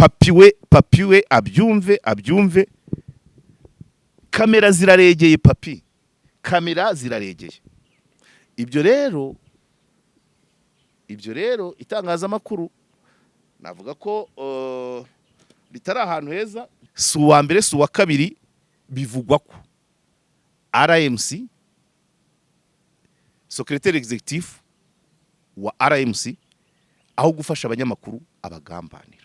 Papi we abyumve, abyumve. Kamera ziraregeye, papi, kamera ziraregeye. Ibyo rero itangazamakuru navuga ko ritari ahantu heza. Si uwa mbere, si uwa kabiri. Bivugwa ko RMC, secrétaire exécutif wa RMC, aho gufasha abanyamakuru abagambanira.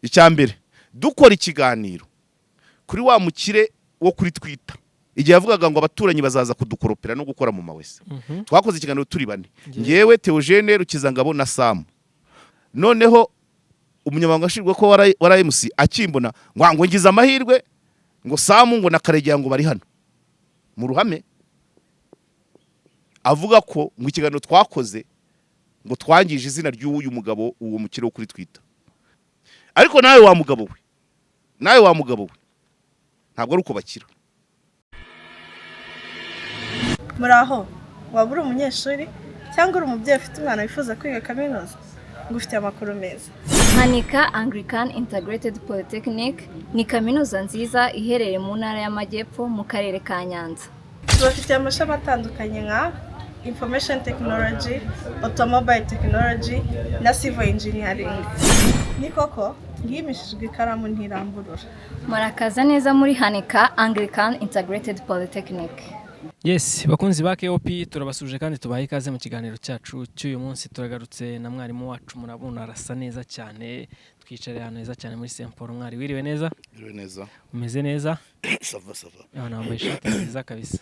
Icya mbere, dukora ikiganiro kuri wa mukire wo kuri Twitter, igihe yavugaga ngo abaturanyi bazaza kudukoropera no gukora mu mawese, twakoze ikiganiro turi bane, ngewe, Theogene Rukizangabo na Samu. Noneho umunyamabanga nshingwabikorwa wa RMC akimbona ngo ngize amahirwe, ngo Samu ngo na Karegeya ngo bari hano mu ruhame, avuga ko ngo ikiganiro twakoze ngo twangije izina ry'uyu mugabo, uwo mukire wo kuri Twitter. Ariko nawe wa mugabo we, nawe wa mugabo we, ntabwo ari uko bakira. Muraho, waba uri umunyeshuri cyangwa uri umubyeyi ufite umwana wifuza kwiga kaminuza? Ngufitiye amakuru meza. Hanika Anglican Integrated Polytechnic ni kaminuza nziza iherereye mu Ntara y'Amajyepfo, mu Karere ka Nyanza. Tubafitiye amashami atandukanye nka Information Technology, Automobile Technology na Civil Engineering. Ni koko ngiyimishijwe ikaramu ntiramburura. Murakaza neza muri Hanika Anglican Integrated Polytechnic. Yes, bakunzi ba KOP, turabasuje kandi tubaha ikaze mu kiganiro cyacu cy'uyu munsi. Turagarutse na mwarimu wacu, murabona arasa neza cyane, twicariye ahantu heza cyane muri Saint Paul. Mwari, wiriwe neza? Biriwe neza. Umeze neza? Ça va, ça va. Yawe nambaye ishati nziza kabisa.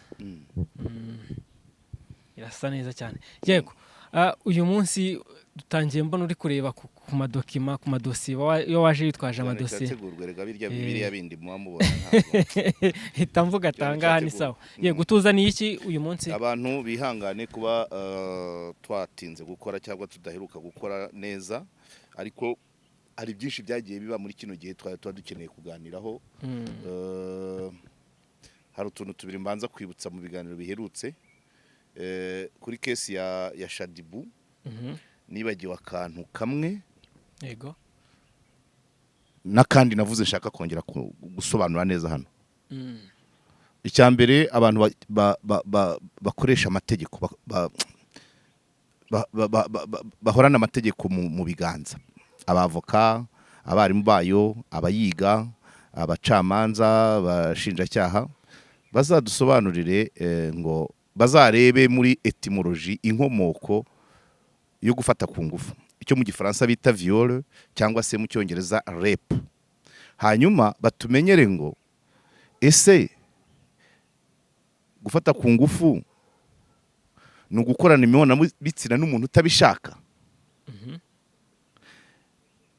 Irasa neza cyane. Yego. Uyu munsi dutangiye mbona uri kureba ku madocuments, ku madosiye, iyo waje witwaje amadosiye. Kirategurwa erega birya. Biriya bindi muba mubona ntabwo Hita mvuga atangaha ni cyateguwe. Sawa, yego, utuzaniye iki uyu munsi? Abantu bihangane kuba twatinze gukora cyangwa tudaheruka gukora neza, ariko hari byinshi byagiye biba muri kino gihe twari tuba dukeneye kuganiraho. Hari utuntu tubiri mbanza kwibutsa mu biganiro biherutse. Kuri case ya Shaddyboo, nibagiwe akantu kamwe n'akandi navuze nshaka kongera gusobanura neza hano. Icya mbere, abantu bakoresha amategeko, bahorana amategeko mu biganza, abavoka, abarimu bayo, abayiga, abacamanza, abashinjacyaha, bazadusobanurire ngo bazarebe muri étymologie inkomoko yo gufata ku ngufu, icyo mu Gifaransa bita viol cyangwa se mu Cyongereza rape, hanyuma batumenyere ngo ese gufata ku ngufu ni ugukorana imibonano bitsina n'umuntu utabishaka?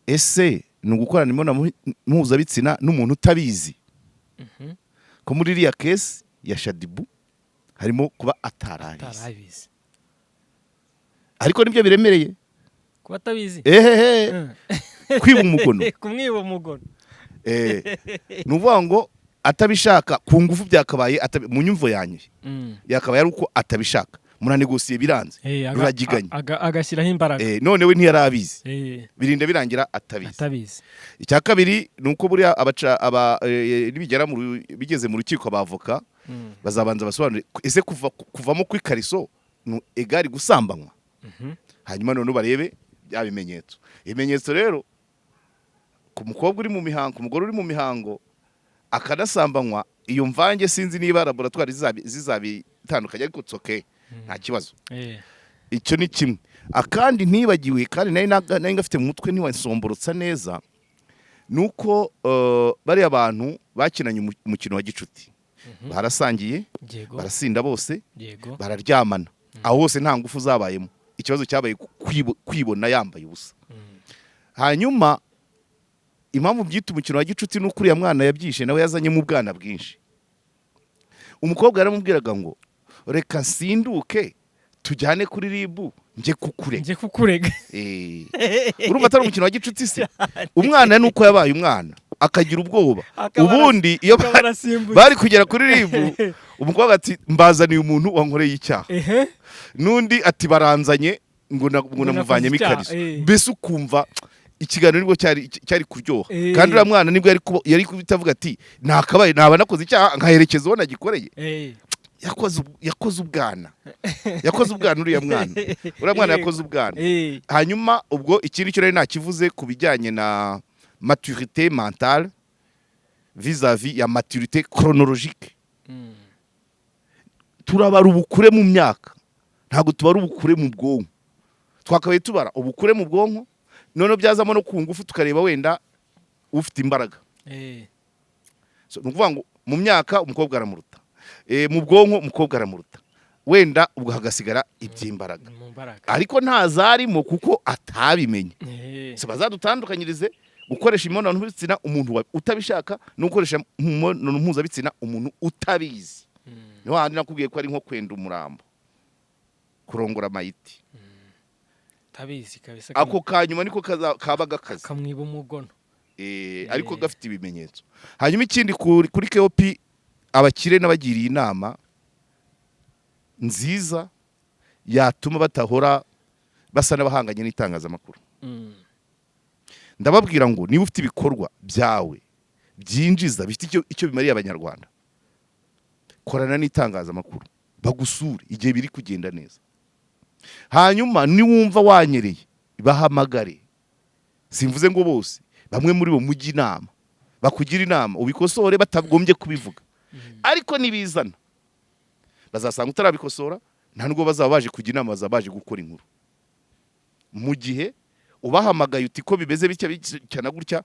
Ese ni ugukorana imibonano mpuzabitsina n'umuntu utabizi? Ko muri iriya case ya Shaddyboo harimo kuba atarabizi. Atarabizi. Ariko nibyo biremereye. Kuba atabizi. Ehehe, kwiba umugono. Kumwiba umugono. Ni ukuvuga ngo atabishaka ku ngufu byakabaye mu nyumvo yanjye yakabaye ari uko atabishaka, muranegosiye biranze, ruragiganye. Agashyiraho imbaraga. None we ntiyari abizi, birinda birangira atabizi. Atabizi. Icya kabiri ni uko buriya abaca aba nibigera bigeze mu rukiko, abavoka bazabanza basobanure ese kuvamo kw'ikariso ni égal gusambanywa? Hanyuma noneho barebe bya bimenyetso. Ibimenyetso rero, ku mukobwa uri mu mihango, ku mugore uri mu mihango akanasambanywa, iyo mvange sinzi niba laboratwari zizabitandukanye, ariko it's okay, nta kibazo. Icyo ni kimwe. Akandi ntibagiwe kandi nari ngafite mu mutwe ntiwansomborotsa neza, ni uko bariya bantu bakinanye umukino wa gicuti, barasangiye, barasinda bose, bararyamana, aho hose nta ngufu zabayemo. Ikibazo cyabaye kwibona yambaye ubusa. Hanyuma impamvu byita umukino wa gicuti ni uko uriya mwana yabyishe nawe yazanyemo ubwana bwinshi. Umukobwa yaramubwiraga ngo reka nsinduke tujyane kuri RIB njye kukurega. Njye kukurega. Urumva atari umukino wa gicuti se? Umwana ni uko yabaye umwana akagira ubwoba. Ubundi iyo Akaba arasimbutse. bari kugera kuri RIB, umukobwa ati mbazaniye umuntu wankoreye icyaha, n'undi ati baranzanye ngo Ngo namuvanyemo nakoze icyaha, ikariso. Mbese ukumva Ikiganiro nibwo cyari kuryoha. Kandi uriya mwana nibwo yari kubita avuga ati: "Nakabaye naba nakoze icyaha nkaherekeza uwo nagikoreye." Yakoze ubwana, yakoze ubwana uriya mwana, uriya mwana yakoze ubwana. Hanyuma ubwo ikindi cyo nari nakivuze ku bijyanye na maturité mentale vis-à-vis ya maturité chronologique. Turabara ubukure mu myaka, ntabwo tubara ubukure mu bwonko. Twakabaye tubara ubukure mu bwonko, noneho byazamo no ku ngufu tukareba wenda ufite imbaraga. So, ni ukuvuga ngo mu myaka umukobwa aramuruta, mu bwonko umukobwa aramuruta, wenda ubwo hagasigara iby'imbaraga. Mu mbaraga. Ariko ntazarimo kuko atabimenye. Si bazadutandukanyirize gukoresha imibonano mpuzabitsina umuntu utabishaka no gukoresha imibonano mpuzabitsina umuntu utabizi. Niho handi nakubwiye ko ari nko kwenda umurambo, kurongora amayiti. Tabizi kabisa. Ako kanyuma niko kaba gakaze. Kamwiba umugono. Ariko gafite ibimenyetso. Hanyuma ikindi kuri KOP, abakire n'abagiriye inama nziza yatuma batahora basa n'abahanganye n'itangazamakuru. Ndababwira ngo niba ufite ibikorwa byawe byinjiza, bifite icyo bimariye Abanyarwanda, korana n'itangazamakuru bagusure igihe biri kugenda neza. Hanyuma niwumva wanyereye, bahamagare. Simvuze ngo bose, bamwe muri bo mujye inama, bakugira inama ubikosore batagombye kubivuga. Ariko nibizana bazasanga utarabikosora, nta nubwo bazaba baje kujya inama, bazaba baje gukora inkuru. Mu gihe ubahamagaye uti: "Ko bimeze bitya bitya na gutya,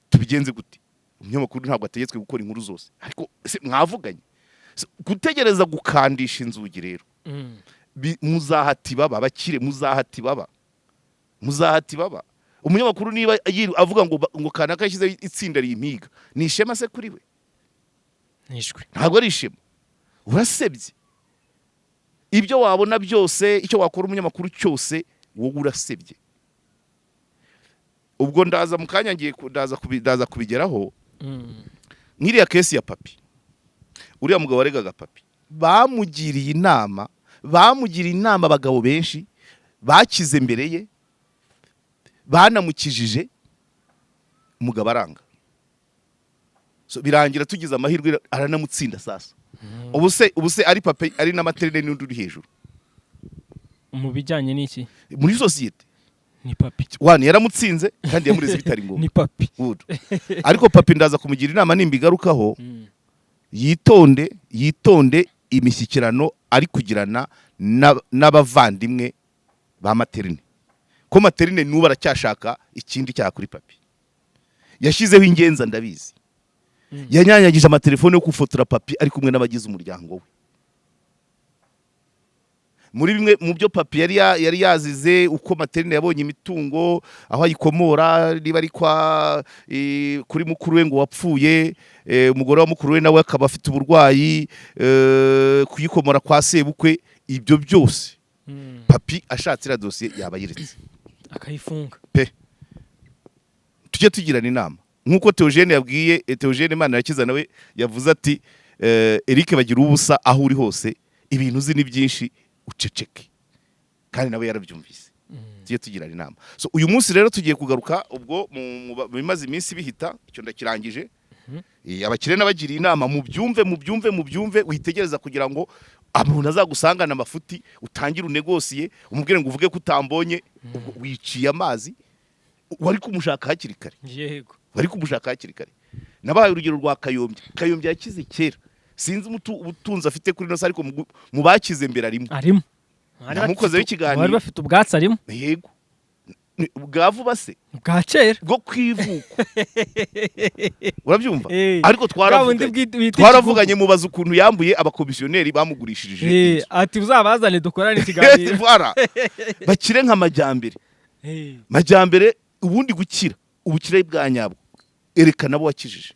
tubigenze gute?" Umunyamakuru ntabwo ategetswe gukora inkuru zose, ariko se mwavuganye? Se, gutegereza gukandisha inzugi rero, muzahati baba bakire, muzahati baba, muzahati baba. Umunyamakuru niba avuga ngo kanaka yashyizeho itsinda rimpiga, ni ishema se kuri we? Nishwe. Ntabwo ari ishema, urasebye. Ibyo wabona byose, icyo wakora umunyamakuru cyose, wowe urasebye. Ubwo ndaza mu kanya, ngiye ndaza kubigeraho. Nk'iriya case ya Papi, uriya mugabo waregaga Papi, bamugiriye inama, bamugiriye inama abagabo benshi bakize mbere ye, banamukijije, umugabo aranga. So, birangira tugize amahirwe aranamutsinda. Sasa ubu se ari Papi, ari na Materine, n'undi uri hejuru? Mu bijyanye n'iki? Muri sosiyete. Ni Papi. Wani yaramutsinze kandi yamureze bitari ngombwa. Ni Papi. Good. Ariko Papi ndaza kumugira inama nimbigarukaho. Yitonde, yitonde imishyikirano ari kugirana n'abavandimwe ba Materine, ko Materine n'ubu aracyashaka ikindi cyaha kuri Papi. Yashyizeho ingenza, ndabizi. Yanyanyagije amatelefone yo gufotora Papi ari kumwe n'abagize umuryango we. Muri bimwe mu byo Papi yari yazize, uko Materine yabonye imitungo, aho ayikomora, niba ari kwa kuri mukuru we ngo wapfuye, umugore wa mukuru we nawe akaba afite uburwayi, kuyikomora kwa sebukwe, ibyo byose, Papi ashatse iriya dosiye yaba ayiretse. Akayifunga. Pe, tujye tugirana inama nk'uko Theogene yabwiye, Theogene Imana yakiza nawe yavuze ati: "Eric bagira ubusa, aho uri hose ibintu uzi ni byinshi, uceceke." Kandi nawe yarabyumvise. Tujye tugirana inama. So uyu munsi rero tugiye kugaruka ubwo mu bimaze iminsi bihita. Icyo ndakirangije. Abakire n'abagiriye inama, mubyumve, mubyumve, mubyumve. Witegereza kugira ngo umuntu azagusangane amafuti, utangire unegosiye, umubwire ngo uvuge ko utambonye, ubwo wiciye amazi. Wari kumushaka hakiri kare. Wari kumushaka hakiri kare. Nabahaye urugero rwa Kayombya. Kayombya yakize kera, sinzi ubutunzi afite kuri ino si, ariko mu bakize mbere arimo. Arimo. Namukozeho ikiganiro. Bari bafite ubwatsi, arimo. Yego. Bwa vuba se? Bwa kera. Bwo kwivuko, urabyumva? Ariko Bwa bundi twaravuganye, bita twaravuganye, mubaza ukuntu yambuye abakomisiyoneri bamugurishirije inzu. Ati uzabazane dukorane ikiganiro. Voilà. Bakire nka Majyambere. Majyambere, ubundi gukira, ubukire bwa nyabwo, erekana abo wakijije,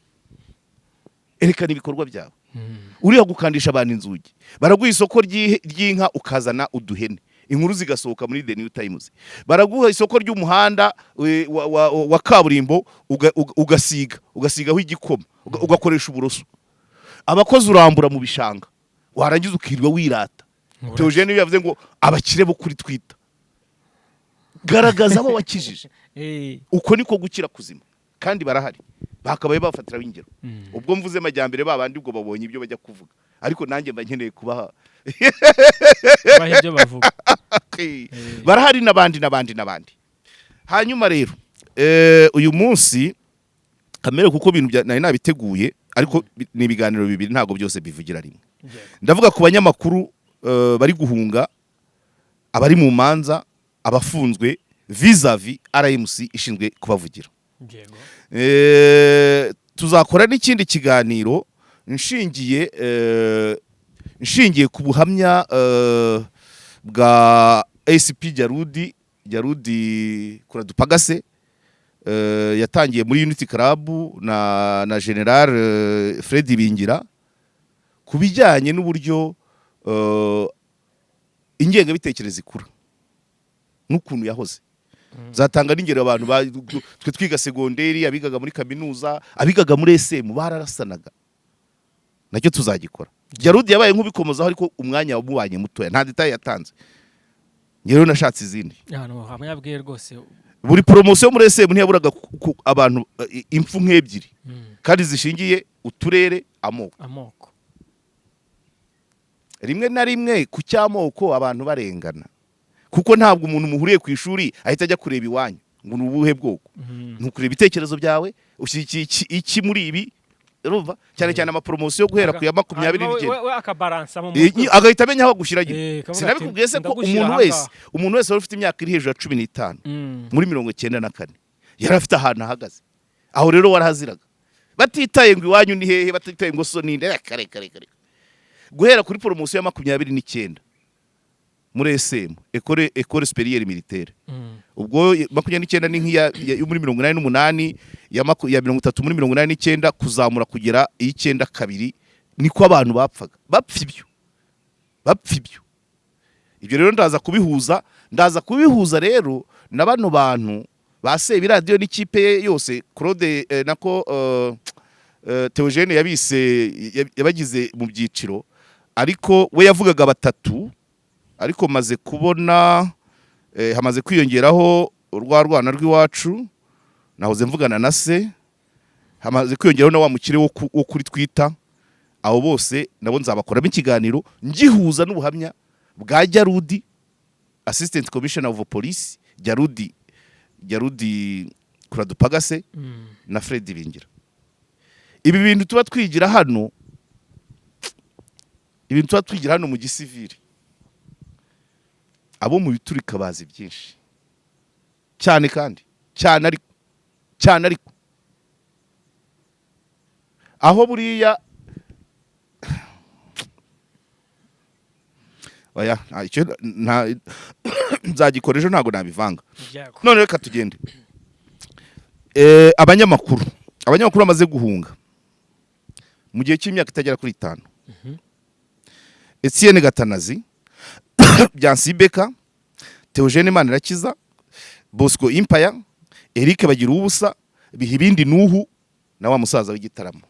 erekana ibikorwa byawe. Uriya gukandisha abantu inzugi, baraguha isoko ry'inka ukazana uduhene, inkuru zigasohoka muri The New Times. Baraguha isoko ry'umuhanda wa kaburimbo, ugasigaho igikoma, ugakoresha uburoso, abakozi urambura mu bishanga, warangiza ukirirwa wirata. Theogene yavuze ngo abakire bo kuri Twitter, garagaza abo wakijije. Uko niko gukira kuzima, kandi barahari bakabaye bafatiraho ingero. Ubwo mvuze Majyambere, babandi ubwo babonye ibyo bajya kuvuga, ariko nanjye mba nkeneye kubaha baha ibyo bavuga. Barahari n'abandi n'abandi n'abandi. Hanyuma rero uyu munsi kamere, kuko ibintu nari nabiteguye, ariko ni ibiganiro bibiri, ntabwo byose bivugira rimwe. Ndavuga ku banyamakuru bari guhunga, abari mu manza, abafunzwe vis-a-vis RMC ishinzwe kubavugira. Tuzakora n'ikindi kiganiro nshingiye ku buhamya bwa ACP Jarudi Kuradupagase, yatangiye muri Unity Club na General Fred Bingira ku bijyanye n'uburyo ingengabitekerezo ikura n'ukuntu yahoze. Zatanga n'ingero abantu twe twiga segonderi, abigaga muri kaminuza, abigaga muri SM bararasanaga. Nacyo tuzagikora. Jarudi yabaye nk'ubikomozaho, ariko umwanya wamubanye mutoya, nta détail yatanze. Njye rero nashatse izindi. Ahantu hamwe yabwiye rwose. Buri promotion muri SM ntiyaburaga abantu impfu nk'ebyiri kandi zishingiye uturere, amoko. Amoko. Rimwe na rimwe ku cy'amoko abantu barengana, kuko ntabwo umuntu muhuriye ku ishuri ahita ajya kureba iwanyu ngo ni ubuhe bwoko. Ni ukureba ibitekerezo byawe, ushyigikiye iki muri ibi, urumva? Cyane cyane amapromotion guhera ku ya makumyabiri Hanyuma n'icyenda. we akabaransa mu mutwe. Agahita amenya aho agushyira nyine. Kavuga ati, Sinabikubwiye se ko "Ndagushyira umuntu aha wese, ngaha." umuntu wese wari ufite imyaka iri hejuru ya 15 muri 94 yari afite ahantu ahagaze. Aho rero warahaziraga, batitaye ngo iwanyu ni hehe, batitaye ngo so ninde. Reka reka reka reka. Guhera kuri promotion ya 29 muri SM, École Supérieure Militaire, ubwo 29 ni nk'iya yo muri 88, ya 30 muri 89 kuzamura kugera iy'icyenda kabiri, niko abantu bapfaga, bapfa ibyo, bapfa ibyo. Ibyo rero ndaza kubihuza rero na bano bantu ba Sebiradiyo n'ikipe ye yose, Claude, nako Theogene yabise yabagize mu byiciro, ariko we yavugaga batatu, ariko maze kubona hamaze kwiyongeraho rwa rwana rw'iwacu nahoze mvugana na se, hamaze kwiyongeraho na wa mukire wo kuri Twitter. Abo bose nabo nzabakoramo ikiganiro ngihuza n'ubuhamya bwa Jarudi, Assistant Commissioner of Police Jarudi Kuradupagase na Fred Bingira. Ibi bintu tuba twigira hano, ibintu tuba twigira hano mu gisivili, abo mu biturika bazi byinshi cyane, kandi cyane, ariko cyane, ariko aho buriya oya, nta icyo nta nzagikora ejo, ntabwo nabivanga. None reka tugende. Abanyamakuru bamaze guhunga mu gihe cy'imyaka itagera kuri 5: Etienne Gatanazi, Byansi Beka, Theogene Manirakiza, Bosco Impaya, Eric Bagira ubusa, Bihibindi Nuhu na wa musaza w'igitaramo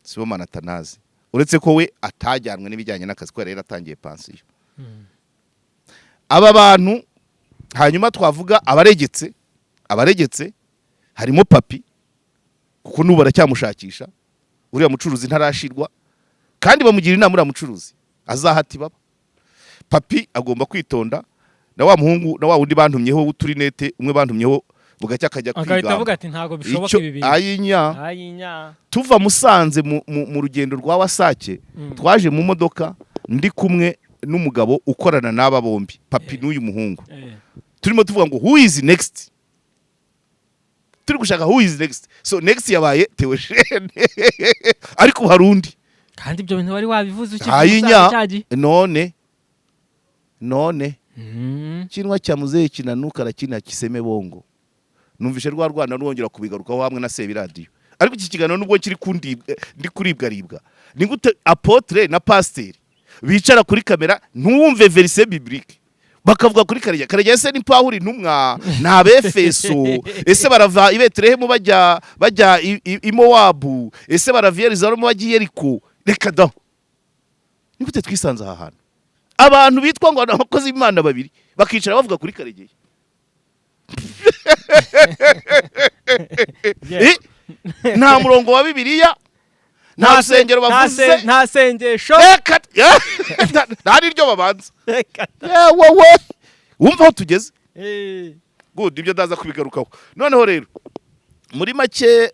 Sibomana Atanazi, uretse ko we atajyanwe n'ibijyanye n'akazi kubera yari yaratangiye pansiyo. Aba bantu, hanyuma twavuga abaregetse harimo Papi, kuko n'ubu baracyamushakisha. Uriya mucuruzi ntarashirwa, kandi bamugira inama, uriya mucuruzi azahati baba. Papi agomba kwitonda, na wa muhungu na wa wundi bantumyeho w'uturinete, umwe bantumyeho bugacya akajya Agahita kwigamba. avuga ati ntabwo bishoboka Icyo ibi bintu. Ayinya. Ayinya. Tuva Musanze mu rugendo rwa Wasake, twaje mu modoka ndi kumwe n'umugabo ukorana n'aba bombi, Papi n'uyu muhungu. Turimo tuvuga ngo "Who is next?" Turi gushaka "Who is next?" So next yabaye Theogene, ariko hari undi. Kandi ibyo bintu wari wabivuze ukiri Ayinya. Musanze cya gihe. None kinwa cya muzehe kinanuka lakini kiseme bongo. Numvishe rwa rwana rwongera kubigarukaho hamwe na Sebiradiyo. Ariko iki kiganiro nubwo kiri kundibwa, ndi kuribwaribwa, ni gute apôtre na pasiteri bicara kuri kamera ntuwumve verset biblique, bakavuga kuri Karegeya? Karegeya ese ni Pawuri intumwa? Ni Abefeso? Ese barava i Betelehemu bajya i Mowabu? Ese barava i Yerusalemu bajya i Yeriko? Reka da! Ni gute twisanze aha hantu, abantu bitwa ngo ni abakozi b'Imana babiri bakicara bavuga kuri Karegeya? Nta murongo wa Bibiliya, nta rusengero bavuze. Nta sengesho. Reka, nta n'iryo babanza. Reka. Yewe we, wumva aho tugeze. Good, ibyo ndaza kubigarukaho. Noneho rero muri make,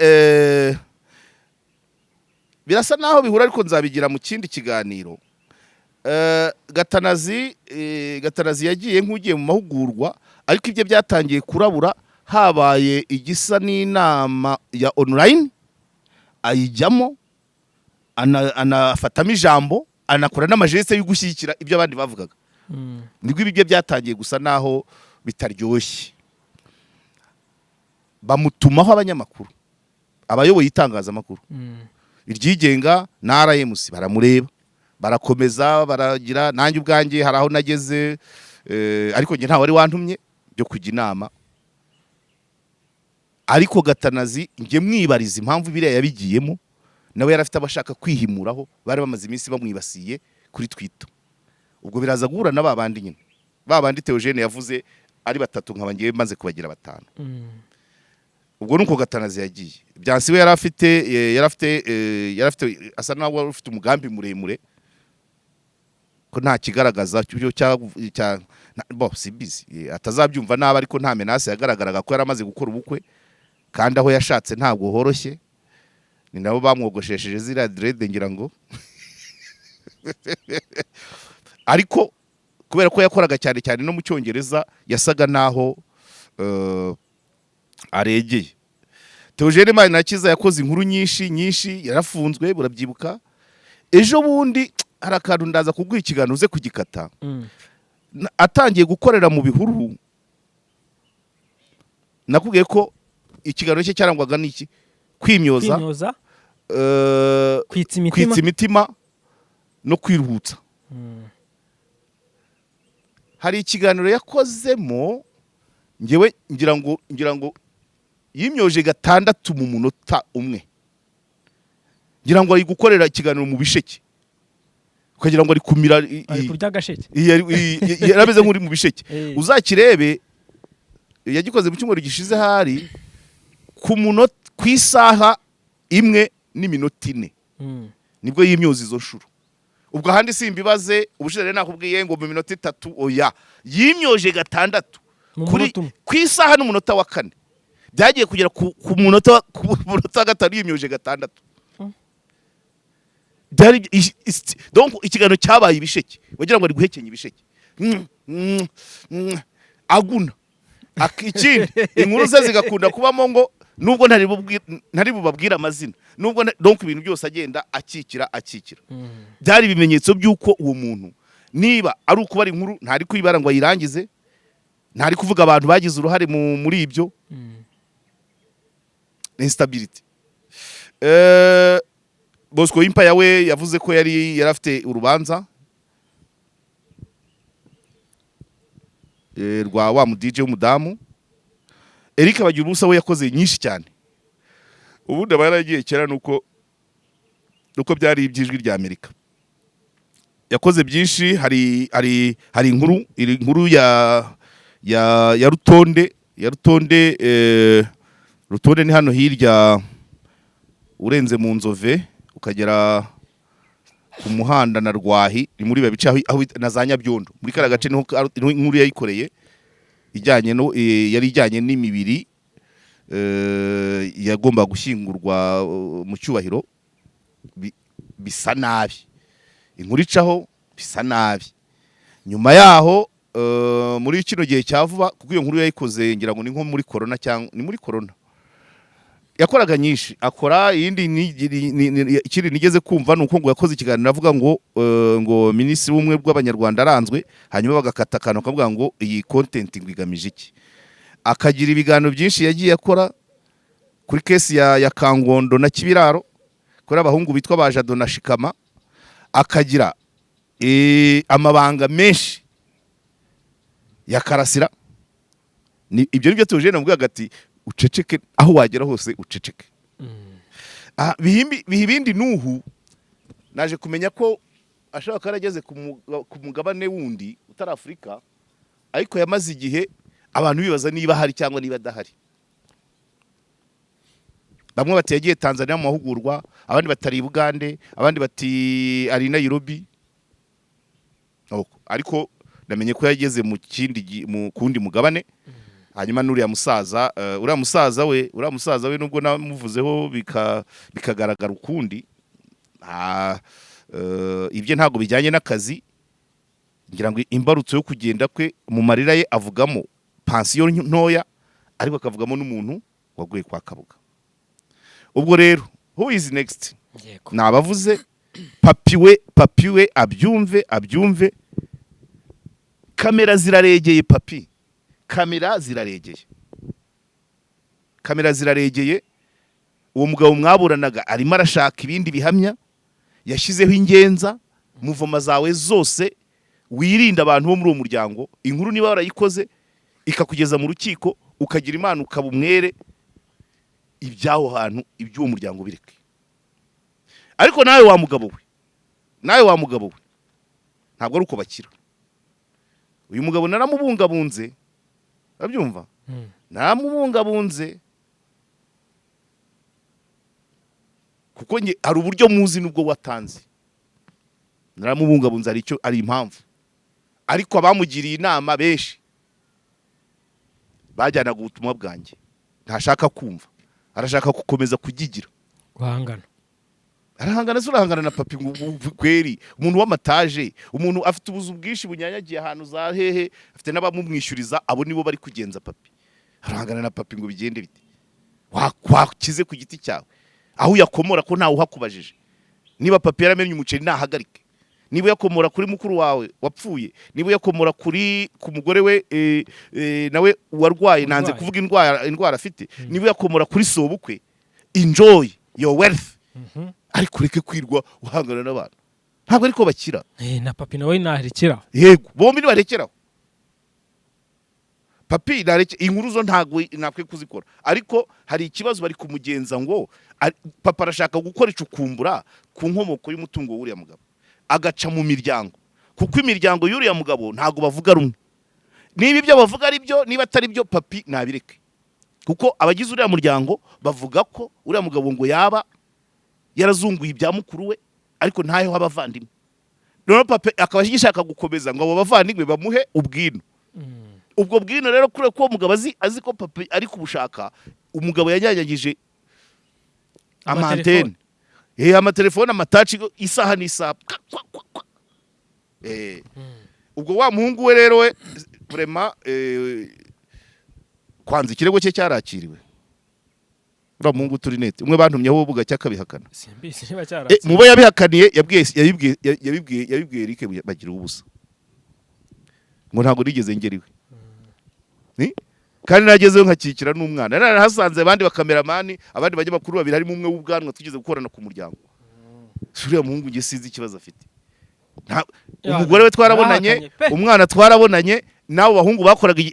birasa naho bihura, ariko nzabigira mu kindi kiganiro. Gatanazi yagiye nk'ugiye mu mahugurwa, ariko ibyo byatangiye kurabura habaye igisa n'inama ya online, ayijyamo, anafatamo ijambo, anakora n'ama gestes yo gushyigikira ibyo abandi bavugaga. Nibwo ibi bye byatangiye gusa naho bitaryoshye, bamutumaho abanyamakuru, abayoboye itangazamakuru iryigenga na RMC, baramureba, barakomeza baragira. Nanjye ubwanjye hari aho nageze, ariko njye ntawe wari wantumye byo kujya inama. Ariko Gatanazi njye mwibariza impamvu biriya yabigiyemo, nawe yari afite abashaka kwihimuraho bari bamaze iminsi bamwibasiye kuri Twitter. Ubwo biraza guhura na ba bandi nyine, ba bandi Theogene yavuze ari batatu, nkaba ngiye maze kubagira batanu. Ubwo nuko Gatanazi yagiye. Byansi we yari afite asa naho wari ufite umugambi muremure, ko nta kigaragaza cyo cya bo simbizi, atazabyumva nabi, ariko nta menace yagaragaraga, ko yari amaze gukora ubukwe kandi aho yashatse ntabwo horoshye. Ni nabo bamwogoshesheje ziriya dread, ngira ngo. Ariko kubera ko yakoraga cyane cyane no mu Cyongereza, yasaga naho aregeye. Theogene Manirakiza yakoze inkuru nyinshi nyinshi, yarafunzwe, burabyibuka ejo bundi. Hari akantu ndaza kuguha ikiganiro uze kugikata. Atangiye gukorera mu bihuru, nakubwiye ko ikiganiro cye cyarangwaga n'iki? Kwimyoza, kwimyoza, kwitsa imitima, kwitsa imitima no kwiruhutsa. Hari ikiganiro yakozemo, ngewe ngira ngo yimyoje gatandatu mu munota umwe. Ngira ngo ari gukorera ikiganiro mu bisheke, ukagira ngo ari kumira ari kurya agasheke. Yarameze nk'uri mu bisheke. Uzakirebe, yagikoze mu cyumweru gishize, hari ku munota, ku isaha 1:04, nibwo yimyoza izo nshuro. Ubwo ahandi simbibaze. Ubushize rero nakubwiye ngo mu minota 3, oya, yimyoje gatandatu mu kuri munota umwe. Ku isaha n'umunota wa kane, byagiye kugera ku munota wa gatanu yimyoje gatandatu. Byari donc ikiganiro cyabaye ibisheke, wagira ngo ari guhekenya ibisheke. Aguna. Ikindi, inkuru ze zigakunda kubamo ngo nubwo ntari bubabwire amazina, nubwo donc ibintu byose agenda akikira akikira. Byari ibimenyetso by'uko uwo muntu, niba ari ukubara inkuru, ntari kuyibara ngo ayirangize, ntari kuvuga abantu bagize uruhare muri ibyo. Instability. Bosco Impaya we yavuze ko yari afite urubanza rwa wa mu DJ w'umudamu. Eric Bagirubusa we yakoze nyinshi cyane. Ubundi aba yaragiye kera, nuko byari iby'Ijwi rya Amerika. Yakoze byinshi. Hari inkuru, iri inkuru ya Rutonde, ya Rutonde. Rutonde ni hano hirya, urenze mu Nzove ukagera ku muhanda na Rwahi, ni muri bice aho na za Nyabyondo, muri kariya gace niho inkuru yayikoreye ijyanye no yari ijyanye n'imibiri yagomba gushyingurwa mu cyubahiro, bisa nabi. Inkuru icaho bisa nabi. Nyuma yaho, muri kino gihe cya vuba, kuko iyo nkuru yayikoze ngira ngo ni nko muri corona, cyangwa ni muri corona, yakoraga nyinshi. Akora iyindi, ikindi nigeze kumva ni uko ngo yakoze ikiganiro avuga ngo minisitiri w'ubumwe bw'Abanyarwanda aranzwe, hanyuma bagakata akantu bakavuga ngo iyi content ngo igamije iki. Akagira ibiganiro byinshi yagiye akora kuri case ya Kangondo na Kibiraro, kuri abahungu bitwa ba Jado na Shikama. Akagira amabanga menshi ya Karasira. Ni ibyo nibyo Theogene avuga ati uceceke, aho wagera hose uceceke. Ah, Bihibindi nuhu naje kumenya ko ashobora kuba yarageze ku mugabane wundi utari Afurika, ariko yamaze igihe Abantu bibaza niba ahari cyangwa niba adahari. Bamwe bati yagiye Tanzania mu mahugurwa, abandi batari i Bugande, abandi bati ari i Nairobi. Ariko namenye ko yageze mu kindi mu kundi mugabane. Hanyuma n'uriya musaza, uriya musaza we nubwo namuvuzeho bikagaragara ukundi, ibye ntabwo bijyanye n'akazi. Ngira ngo imbarutso yo kugenda kwe, mu marira ye avugamo pansiyo ntoya, ariko akavugamo n'umuntu waguye kwa Kabuga. Ubwo rero, who is next? Nabavuze papi we. Papi we abyumve, abyumve. Kamera ziraregeye, papi, kamera ziraregeye, kamera ziraregeye. Uwo mugabo mwaburanaga arimo arashaka ibindi bihamya, yashyizeho ingenza muvoma zawe zose. Wirinde abantu bo muri uwo muryango. Inkuru niba warayikoze ikakugeza mu rukiko, ukagira Imana ukaba umwere, iby'aho hantu, iby'uwo muryango bireke. Ariko nawe wa mugabo we, nawe wa mugabo we, ntabwo ari uko bakira. Uyu mugabo naramubungabunze, urabyumva? Naramubungabunze kuko nge hari uburyo muzi nubwo watanze. Naramubungabunze, hari icyo, ari impamvu. Ariko abamugiriye inama benshi bajyanaga ubutumwa bwanjye, ntashaka kumva, arashaka gukomeza kugigira. Guhangana. Arahangana se? Urahangana na papi ngo kweri? Umuntu w'amataje, umuntu afite ubuzu bwinshi bunyanyagiye ahantu za hehe, afite n'abamumwishyuriza, abo nibo bari kugenza papi. Arahangana na papi ngo bigende bite? Wakize ku giti cyawe, aho uyakomora ko ntawe uhakubajije. Niba papi yaramenye umuceri, nahagarike. Niba uyakomora kuri mukuru wawe wapfuye, niba uyakomora kuri ku mugore we, nawe warwaye, nanze Urwaye. kuvuga indwara afite, niba uyakomora kuri sobukwe, enjoy your wealth, ariko ureke kwirwa uhangana n'abantu. Ntabwo ariko bakira. Na papi nawe narekera. Yego, bombi nibarekeraho. Papi nareke inkuru zo, ntabwo nakwiye kuzikora, ariko hari ikibazo bari kumugenza ngo papa arashaka gukora icukumbura ku nkomoko y'umutungo w'uriya mugabo, agaca mu miryango, kuko imiryango y'uriya mugabo ntabwo bavuga rumwe. Niba ibyo bavuga ari byo, niba atari byo, papi nabireke, kuko abagize uriya muryango bavuga ko uriya mugabo ngo yaba yarazunguye ibya mukuru we, ariko ntaheho abavandimwe. Noneho papa akaba agishaka gukomeza ngo abo bavandimwe bamuhe ubwino. Ubwo bwino rero, kubera ko uwo mugabo azi ko papa ari kubushaka, umugabo yanyanyagije amantene, amatelefone, amataci, isaha n'isaha. Kwa, kwa, kwa, kwa. Ubwo wa muhungu we rero, we vraiment, kwanza ikirego cye cyarakiriwe. Uriya muhungu turi net umwe bantumyeho bugacya akabihakana. Simbizi niba cyaratse. Mubo yabihakaniye, yabwiye yabibwiye yabibwiye yabibwiye Eric bagira ubusa ngo ntabwo nigeze ngera iwe. Ni? Kandi nagezeyo nkakikira n'umwana, narahasanze abandi bakameramani, abandi banyamakuru babiri, harimo umwe w'ubwanwa tugeze gukorana ku muryango. Si uriya muhungu, njye sinzi ikibazo afite. Umugore we twarabonanye, Yarahakanye pe. umwana twarabonanye, n'abo bahungu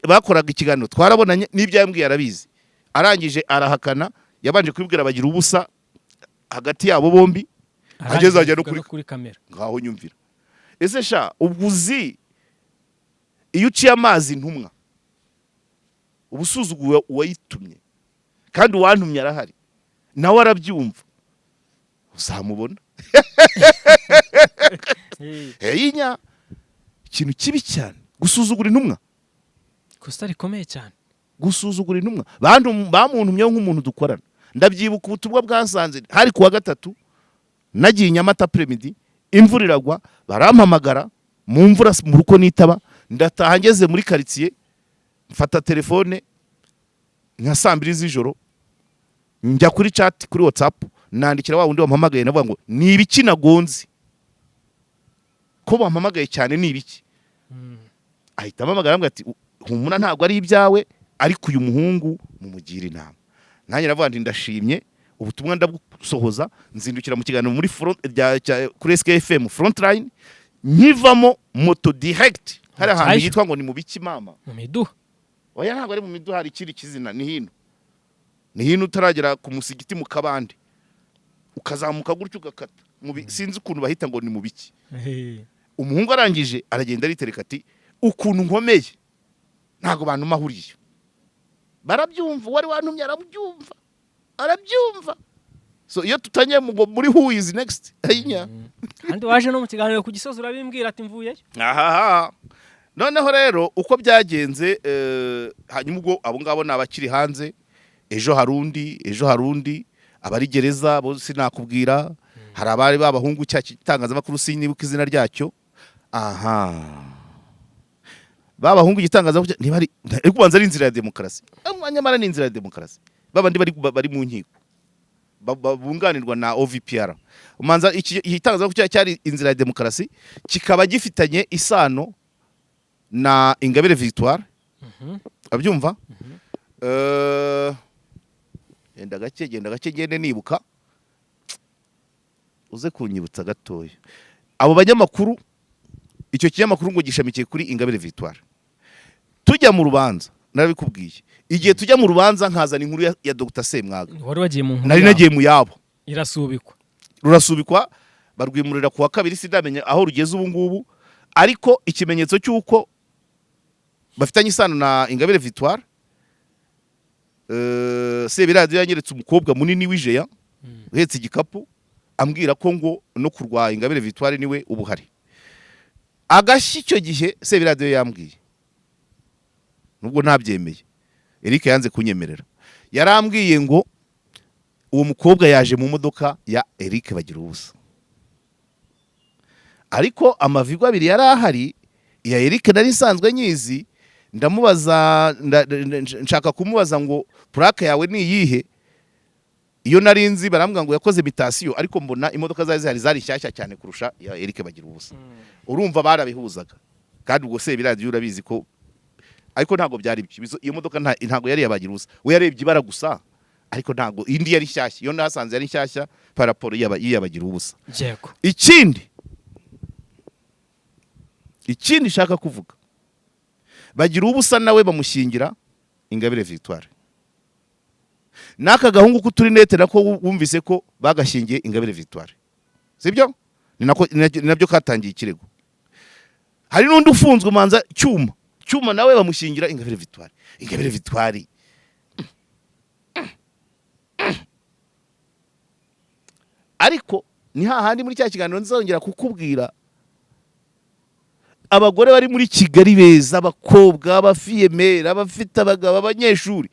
bakoraga ikiganiro twarabonanye, n'ibyo yambwiye arabizi. Arangije arahakana. Yabanje kubibwira bagira ubusa hagati yabo bombi, ageze ajya no avuga kuri kamera. Ngaho nyumvira. Ese sha, ubwo uzi iyo uciye amazi intumwa, uba usuzuguye uwayitumye? Kandi uwantumye arahari, nawe arabyumva, uzamubona. Heyinya, ikintu kibi cyane gusuzugura intumwa. Ikosa rikomeye cyane. Gusuzugura intumwa. Bamuntumyeho nk'umuntu dukorana. Ndabyibuka, ubutumwa bwasanze hari kuwa gatatu, nagiye i Nyamata après-midi, imvura iragwa, barampamagara mu mvura mu ruko nitaba, ndataha. Ngeze muri karitsiye mfata telefone nka saa 2 z'ijoro, njya kuri chat kuri WhatsApp, nandikira wa wundi wampamagaye, navuga ngo ni ibiki nagonze ko bampamagaye cyane, ni ibiki? Ahita ampamagara, ambwira ati: "Humura, ntabwo ari ibyawe, ariko uyu muhungu mumugira inama." Nanjye navuga nti ndashimye, ubutumwa ndabusohoza, nzindukira mu kiganiro muri front kuri SKFM Frontline. Nkivamo moto direct hari ahantu Ayo. yitwa ngo ni mu biki mama? Mu miduha. Oya, ntabwo ari mu miduha, hari ikindi kizina, ni hino, ni hino utaragera ku musigiti mu kabande, ukazamuka gutyo ugakata sinzi ukuntu bahita ngo ni mu biki. Umuhungu arangije aragenda aritereka, ati ukuntu nkomeye. Ntabwo bantuma huriya, barabyumva. Uwari wantumye arabyumva, arabyumva. So iyo tutangiye ngo muri who is next, ayinya. Kandi waje no mu kiganiro ku Gisozi urabimbwira ati mvuyeyo. Ahaha, noneho rero uko byagenze, hanyuma ubwo abo ngabo ni abakiri hanze. Ejo hari undi, ejo hari undi, abari gereza bo sinakubwira. Hari abari b'abahungu cya gitangazamakuru, sinibuka izina ryacyo. Aha b'abahungu igitangazamakuru ntibari, ariko ubanza ari Inzira ya Demokarasi. Nyamara ni Inzira ya Demokarasi, babandi bari mu nkiko bunganirwa na OVPR. Umanza iki igitangazamakuru cyari Inzira ya Demokarasi, kikaba gifitanye isano na Ingabire Victoire, abyumva. Genda gake, genda gake, gende nibuka, uze kunyibutsa gatoya. Abo banyamakuru, icyo kinyamakuru ngo gishamikiye kuri Ingabire Victoire. Tujya mu rubanza, narabikubwiye, igihe tujya mu rubanza nkazana inkuru ya Dr Semwaga. Wari wagiye mu nkuru Nari yabo. nagiye mu yabo. Irasubikwa. Rurasubikwa, barwimurira ku wa kabiri. Sindamenya aho rugeze ubu ngubu, ariko ikimenyetso cy'uko bafitanye isano na Ingabire Victoire, Sebiradiyo yanyeretse umukobwa munini w'ijeya uhetse igikapu, ambwira ko ngo no kurwanya Ingabire Victoire niwe uba uhari. Agashyi icyo gihe Sebiradiyo yambwiye, nubwo ntabyemeye, Eric yanze kunyemerera, yarambwiye ngo uwo mukobwa yaje mu modoka ya Eric Bagira ubusa. Ariko amavigo abiri yari ahari, iya Eric nari nsanzwe nyizi. Ndamubaza, nshaka kumubaza ngo plaque yawe ni iyihe? Iyo nari nzi, barambwira ngo yakoze mutation, ariko mbona imodoka zari zihari zari nshyashya cyane kurusha iya Eric Bagira ubusa. Urumva barabihuzaga. Kandi ubwo se biradiyo urabizi ko, ariko ntabwo byari byo. Iyo modoka ntabwo yari yabagira ubusa, we yarebye ibara gusa, ariko ntabwo indi yari nshyashya. Iyo nahasanze yari nshyashya par rapport y'iyabagira ubusa. Ikindi nshaka kuvuga, Bagira ubusa nawe bamushyingira Ingabire Victoire. N'aka gahungu k'uturinete nako wumvise ko bagashyingiye Ingabire Victoire, sibyo? Ni nabyo katangiye ikirego. Hari n'undi ufunzwe, umanza Cyuma. Cyuma nawe bamushyingira Ingabire Victoire. Ingabire Victoire, ariko ni hahandi muri cya kiganiro nzongera kukubwira, abagore bari muri Kigali beza, abakobwa, abafiyemeri, abafite abagabo, abanyeshuri,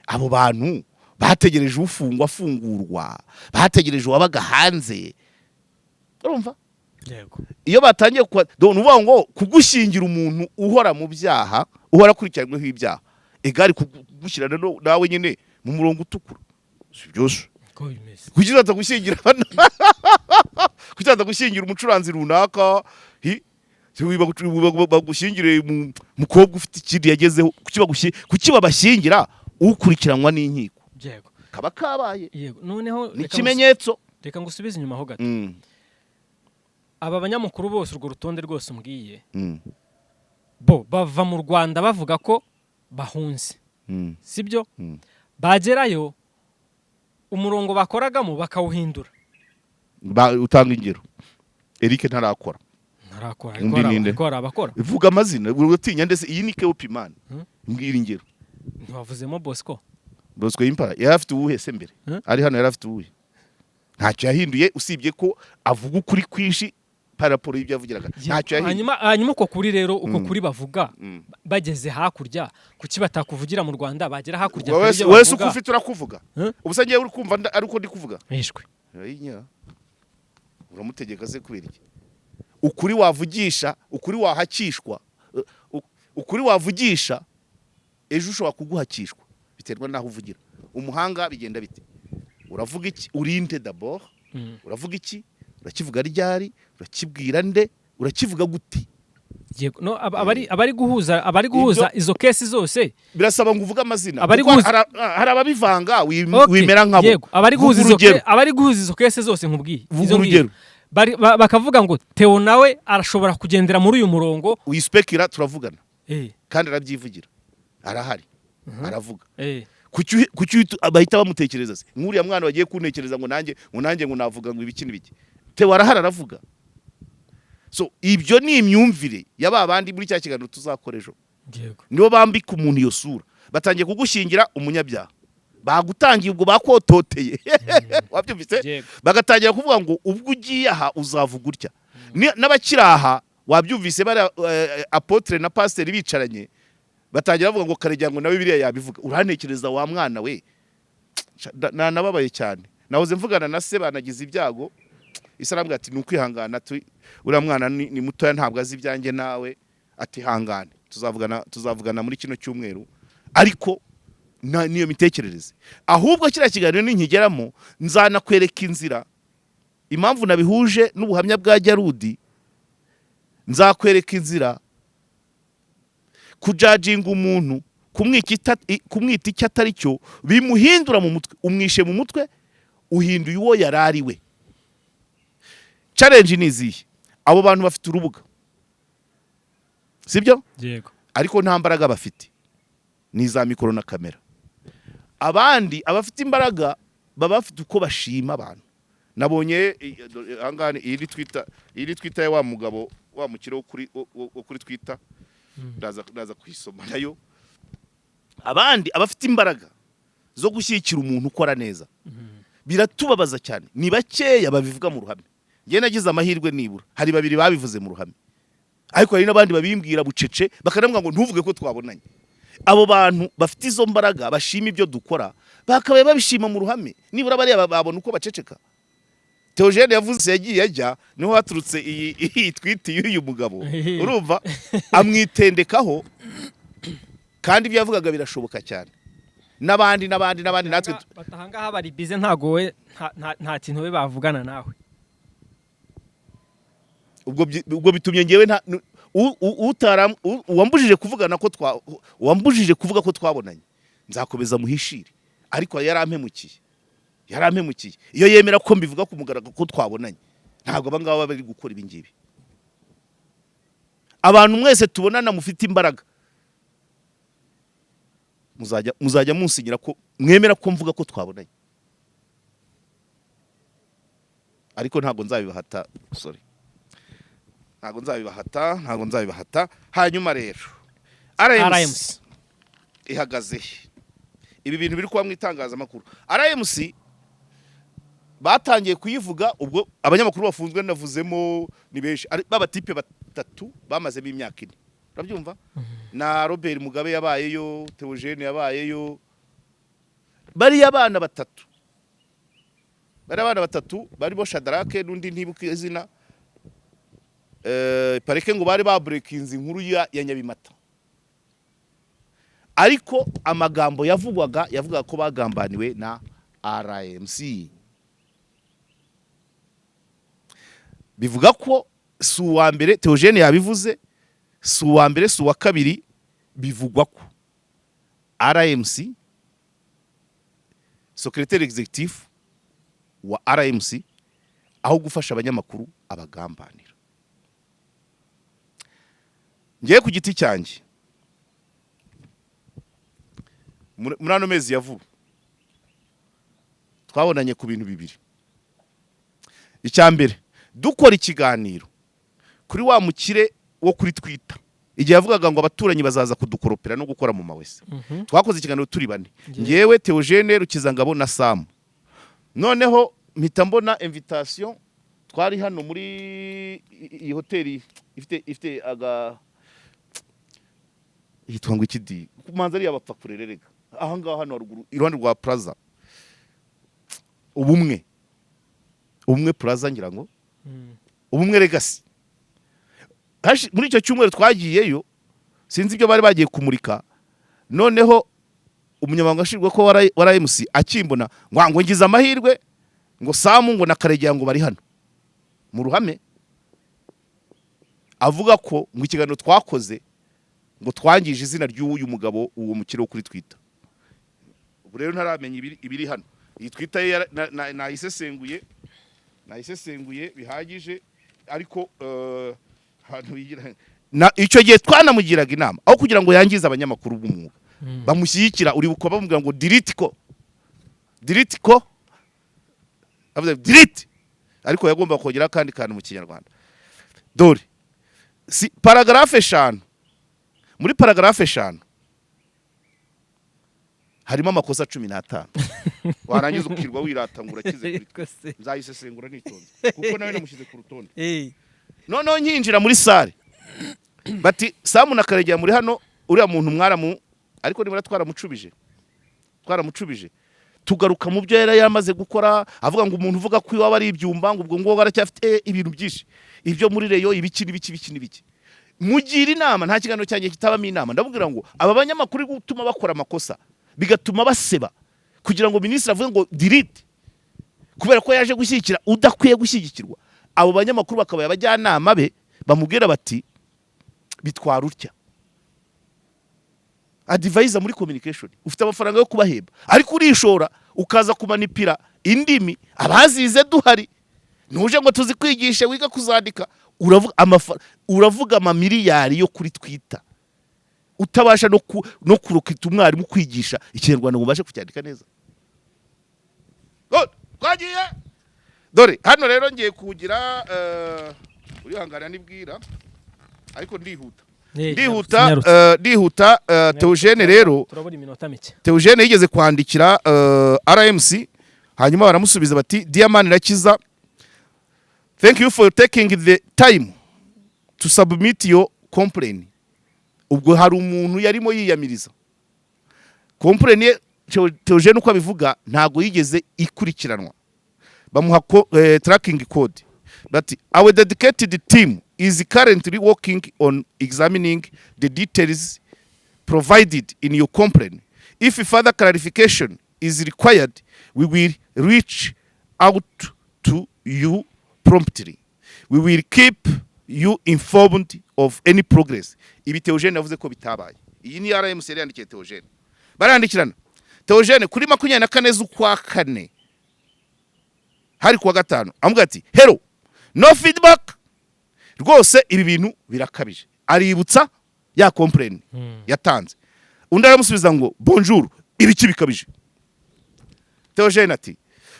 abo bantu bategereje ufungwa afungurwa, bategereje uwabaga hanze, urumva? Yego. Iyo batangiye kwa ni ukuvuga ngo kugushyingira umuntu uhora mu byaha, uhora akurikiranyweho ibyaha, egari kugushyira nawe nyine mu murongo utukura, si byose? Ko bimeze. Kuki batagushyingira, kuki batagushyingira umucuranzi runaka? Hi? Bagushyingire mukobwa ufite ikindi yagezeho. Kuki babashyingira ukurikiranwa n'inkiko? Yego. Kaba kabaye. Yego, noneho Ni ikimenyetso. Reka ngusubize inyuma ho gato. Aba banyamakuru bose, urwo rutonde rwose umbwiye, bo bava mu Rwanda bavuga ko bahunze, sibyo? Mm. Bagerayo umurongo bakoragamo bakawuhindura. Utanga ingero. Eric ntarakora. Ntarakora. Undi Ariko hari ninde? ariko hari abakora. Vuga amazina, uratinya ndetse? Iyi ni KOP man. Mbwira ingero. Ntiwavuzemo Bosco? Bosco Impala yari afite uwuhe se mbere? Hmm? Ari hano yari afite uwuhe? Ntacyo yahinduye usibye ko avuga ukuri kwinshi par rapport y'ibyo yavugiraga. Ntacyo yahinduye. Hanyuma uko kuri rero, uko kuri bavuga bageze hakurya, kuki batakuvugira mu Rwanda, bagera hakurya Wowe akaba se ibyo wowe se bavuga? uko ufite urakuvuga. Ubusa ngewe uri kumva ari uko ndi kuvuga. Bishwe. Ayinya. Uramutegeka se kubera iki? Ukuri wavugisha, ukuri wahakishwa, ukuri wavugisha ejo ushobora kuguhakishwa, biterwa n'aho uvugira. Umuhanga bigenda bite? Uravuga iki? Urinde d'abord. Uravuga iki? Urakivuga ryari? Urakibwira nde? Urakivuga gute? Yego, no abari guhuza izo case zose. Birasaba ngo uvuge amazina. Abari Kuko hari ababivanga, wimera nkabo. Yego, abari guhuza Vuga izo urugero. Abari guhuza izo case zose nkubwiye, Vuga izo ngizo. urugero. Bakavuga ngo Theo nawe arashobora kugendera muri uyu murongo. Uyispekira turavugana kandi arabyivugira, arahari, aravuga. Kuki bahita bamutekereza se nk'uriya mwana wagiye kuntekereza ngo nanjye ngo navuga ngo ibiki n'ibiki? Theo arahari, aravuga. So ibyo ni imyumvire ya ba bandi muri cya kiganiro tuzakora ejo. Nibo bambika umuntu iyo sura. Batangiye kugushyingira umunyabyaha, bagutangiye ubwo bakototeye, wabyumvise? Yego. Bagatangira kuvuga ngo ubwo ugiye aha uzavuga utya. N'abakiri aha, wabyumvise, bariya apôtre na pasiteri bicaranye, batangira bavuga ngo Karegeya ngo nawe biriya yabivuga. Urantekereza wa mwana we? Nanababaye cyane. Nahoze mvugana na se, banagize ibyago. Isi arambwira ati ni ukwihangana, uriya mwana ni mutoya, ntabwo azi ibyanjye nawe, ati hangane, tuzavugana muri kino cyumweru. Ariko niyo mitekerereze. Ahubwo kiriya kiganiro ninkigeramo nzanakwereka inzira, impamvu nabihuje n'ubuhamya bwa Jarudi. Nzakwereka inzira kujudginga umuntu, kumwita icyo atari cyo, bimuhindura mu mutwe. Umwishe mu mutwe, uhinduye uwo yari ari we. Challenge ni izihe? Abo bantu bafite urubuga, sibyo? Yego. Ariko nta mbaraga bafite, ni za mikoro na kamera. Abandi abafite imbaraga baba bafite uko bashima abantu. Nabonye ahangaha iyi ni Twitter, iyi ni Twitter ya wa mugabo, wa mukire wo kuri Twitter. Ndaza kuyisoma nayo. Abandi abafite imbaraga zo gushyigikira umuntu ukora neza, biratubabaza cyane, ni bakeya babivuga mu ruhame. Njye nagize amahirwe, nibura hari babiri babivuze mu ruhame, ariko hari n'abandi babimbwira bucece, bakanambwira ngo ntuvuge ko twabonanye. Abo bantu bafite izo mbaraga bashima ibyo dukora bakabaye babishima mu ruhame, nibura bariya babona uko baceceka. Theogene yavuze yagiye ajya, niho haturutse iyi tweet y'uyu mugabo. Urumva amwitendekaho, kandi ibyo yavugaga birashoboka cyane, n'abandi n'abandi n'abandi, natwe Batahangaha bari bize, ntago we nta kintu we bavugana nawe. Ubwo bitumye ngewe nta uwambujije kuvugana ko twa uwambujije kuvuga ko twabonanye, nzakomeza muhishire. Ariko yarampemukiye, yarampemukiye. Iyo yemera ko mbivuga ku mugaragaro ko twabonanye, ntabwo aba ngaba bari gukora ibi ngibi. Abantu mwese tubonana mufite imbaraga, muzajya munsinyira ko mwemera ko mvuga ko twabonanye, ariko ntabwo nzabibahata. Sorry, ntabwo nzabibahata, ntabwo nzabibahata. Hanyuma rero RMC RMC ihagaze he? Ibi bintu biri kuba mu itangazamakuru, RMC batangiye kuyivuga ubwo abanyamakuru bafunzwe, navuzemo ni benshi, b'abatipe batatu bamazemo imyaka 4, urabyumva? Na Robert Mugabe yabayeyo, Theogene yabayeyo, bariya bana batatu, bariya bana batatu barimo Shadarake n'undi ntibuka izina, pareke ngo bari babreakinze inkuru ya Nyabimata. Ariko amagambo yavugwaga, yavugaga ko bagambaniwe na RMC. Bivuga ko si uwa mbere, Theogene yabivuze, si uwa mbere, si uwa kabiri. Bivugwa ko RMC, secrétaire exécutif wa RMC, aho gufasha abanyamakuru abagambanira. Ngiye ku giti cyanjye, muri ano mezi ya vuba twabonanye ku bintu bibiri. Icya mbere, dukora ikiganiro kuri wa mukire wo kuri Twitter, igihe yavugaga ngo abaturanyi bazaza kudukoropera no gukora mu mawese. Twakoze ikiganiro turi bane, ngewe, Theogene Rukizangabo na Samu. Noneho mpita mbona invitation. Twari hano muri iyi hoteli ifite aga yitwa ngo iki di kumanza ari abapfa kurererega aha ngaha hano haruguru, iruhande rwa Plaza Ubumwe Plaza, ngira ngo Ubumwe Legacy. Muri icyo cyumweru twagiyeyo, sinzi ibyo bari bagiye kumurika. Noneho umunyamabanga nshingwabikorwa wa RMC akimbona ngo ngize amahirwe, ngo Samu ngo na Karegeya ngo bari hano mu ruhame, avuga ko ngo ikiganiro twakoze ngo twangije izina ry'uyu mugabo, uwo mukire wo kuri Twitter. Ubu rero ntaramenya ibiri hano. Iyi Twitter ye nayisesenguye bihagije, ariko ahantu bigira na icyo gihe twanamugiraga inama, aho kugira ngo yangize abanyamakuru b'umwuga bamushyigikira. Uribuka bamubwira ngo delete ko, delete ko, avuze delete, ariko yagomba kongera akandi kantu mu Kinyarwanda. Dore si paragraphe 5. Muri paragraphe 5 harimo amakosa 15, warangiza ukirwa wirata ngo urakize kuri Ariko se, Nzayisesengura nitonze, kuko nawe namushyize ku rutonde. Noneho nkinjira muri salle bati: "Samu na Karegeya muri hano, uriya muntu mwaramu, ariko nibura twaramucubije, twaramucubije." Tugaruka mu byo yari yamaze gukora, avuga ngo umuntu uvuga ko iwabo ari ibyumba, ngo ubwo ngo aracyafite ibintu byinshi, ibyo muri Rayon, ibiki n'ibiki, ibiki n'ibiki. Mugira inama, nta kiganiro cyanjye kitabamo inama. Ndababwira ngo aba banyamakuru uri gutuma bakora amakosa, bigatuma baseba, kugira ngo minisitiri avuge ngo delete, kubera ko yaje gushyigikira udakwiye gushyigikirwa. Abo banyamakuru bakabaye abajyanama be, bamubwira bati: "Bitwara utya." Advisor muri communication, ufite amafaranga yo kubahemba, ariko urishora ukaza kumanipira indimi abazize duhari, ntuje ngo tuzikwigishe wiga kuzandika. Uravuga uravuga amamiliyari yo kuri Twitter, utabasha no kurokita umwarimu kwigisha Ikinyarwanda ngo ubashe kucyandika neza. Good. Twagiye. Dore hano rero ngiye kugira urihangana nibwira, ariko ndihuta. Ndihuta. Nyarutse. Ndihuta. Theogene rero, Turabura iminota mike. Theogene yigeze kwandikira RMC, hanyuma baramusubiza bati: "Dear Manirakiza, thank you for taking the time to submit your complaint." Ubwo hari umuntu yarimo yiyamiriza complaint ye. Theogene uko abivuga, ntago yigeze ikurikiranwa. Bamuha tracking code, bati: "Our dedicated team is currently working on examining the details provided in your complaint. If further clarification is required, we will reach out to you promptly. We will keep you informed of any progress." Ibi Theogene yavuze ko bitabaye. Iyi ni RMC yari yandikiye Theogene, barandikirana. Theogene kuri 24 z'ukwa 4, hari kuwa gatanu, amubwira ati: "Hello, no feedback rwose, ibi bintu birakabije." Aributsa ya complaint yatanze. Undi aramusubiza ngo: "Bonjour, ibiki bikabije?" Theogene ati: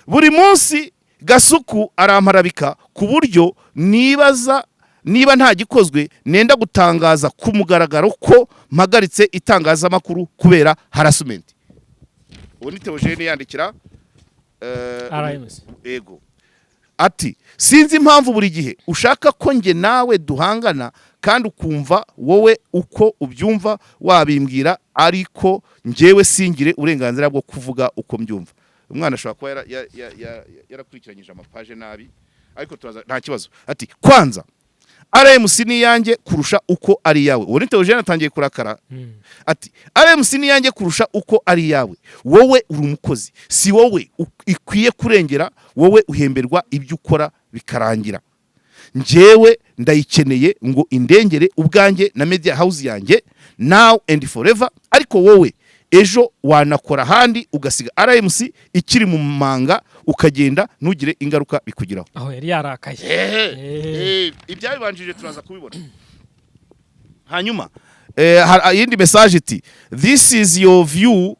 "Buri munsi Gasuku aramparabika ku buryo nibaza niba nta gikozwe nenda gutangaza ku mugaragaro ko mpagaritse itangazamakuru kubera harassment." Uwo ni Theogene yandikira RMC. Ego. Ati: "Sinzi impamvu buri gihe ushaka ko njye nawe duhangana, kandi ukumva wowe uko ubyumva wabimbwira, ariko njyewe singire uburenganzira bwo kuvuga uko mbyumva." Umwana ashobora kuba yarakurikiranyije amapaje nabi, ariko turaza, nta kibazo. Ati: "Kwanza RMC ni iyanjye kurusha uko ari iyawe." Uwo ni Theogene, atangiye kurakara. Ati: "RMC ni iyanjye kurusha uko ari iyawe. Wowe uri umukozi, si wowe ikwiye kurengera. Wowe uhemberwa ibyo ukora bikarangira. Njyewe ndayikeneye ngo indengere ubwanjye na media house yanjye, now and forever. Ariko wowe ejo wanakora ahandi, ugasiga RMC ikiri mu manga, ukagenda, ntugire ingaruka bikugiraho." Aho yari yarakaye. Ibyabibanjije turaza kubibona. Hanyuma hari iyindi message iti: "This is your view,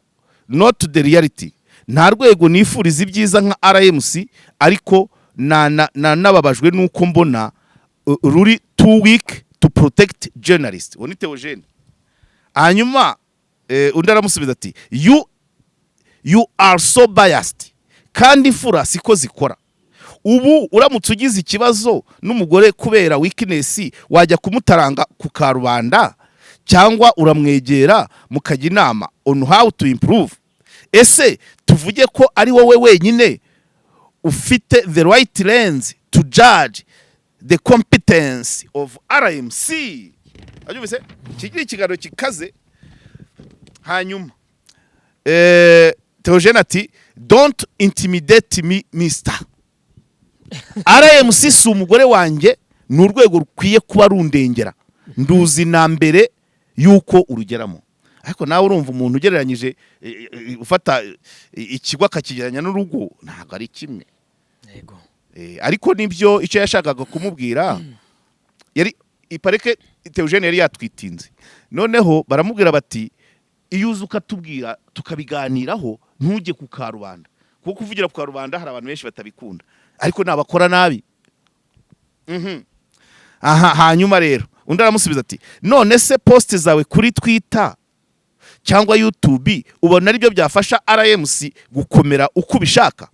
not the reality. Nta rwego nifuriza ibyiza nka RMC, ariko na nababajwe nuko mbona ruri too weak to protect journalist." Uwo ni Theogene. Hanyuma undi aramusubiza ati: You are so biased, kandi imfura siko zikora. Ubu uramutse ugize ikibazo n'umugore kubera weakness, wajya kumutaranga ku karubanda, cyangwa uramwegera mukajya inama on how to improve? Ese tuvuge ko ari wowe wenyine ufite the right lens to judge the competence of RMC?" Abyumvise, kigira ikiganiro kikaze. Hanyuma Theogene ati: "Don't intimidate me, mister. RMC si umugore wanjye, ni urwego rukwiye kuba rundengera, nduzi na mbere yuko urugeramo." Ariko nawe urumva, umuntu ugereranyije ufata ikigo akakigereranya n'urugo, ntabwo ari kimwe. Yego. Ariko nibyo, icyo yashakaga kumubwira yari iparike. Theogene yari yatwitinze, noneho baramubwira bati: "Iyo uza ukatubwira tukabiganiraho, ntujye ku karubanda," kuko kuvugira ku karubanda hari abantu benshi batabikunda, ariko nabakora nabi. Aha hanyuma rero Undi aramusubiza ati: "None se post zawe kuri Twitter cyangwa YouTube ubona aribyo byafasha RMC gukomera uko ubishaka?"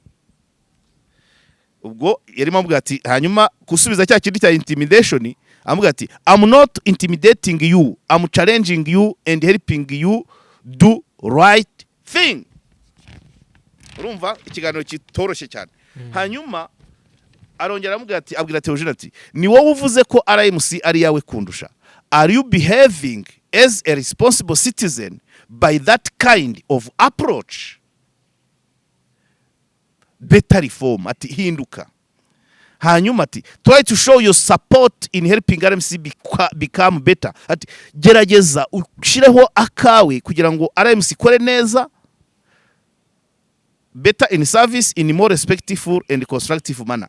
Ubwo yarimo amubwira ati, hanyuma gusubiza cya kindi cya intimidation, amubwira ati: "I'm not intimidating you, I'm challenging you and helping you do right thing." Urumva ikiganiro kitoroshye cyane. Hanyuma arongera aramubwira ati, abwira Theogene ati: "Ni wowe uvuze ko RMC ari yawe kundusha. Are you behaving as a responsible citizen by that kind of approach? Better reform." Ati: "Hinduka." Hanyuma ati: "Try to show your support in helping RMC become better." Ati: "Gerageza ushyireho akawe kugira ngo RMC ikore neza, better in service in more respectful and constructive manner."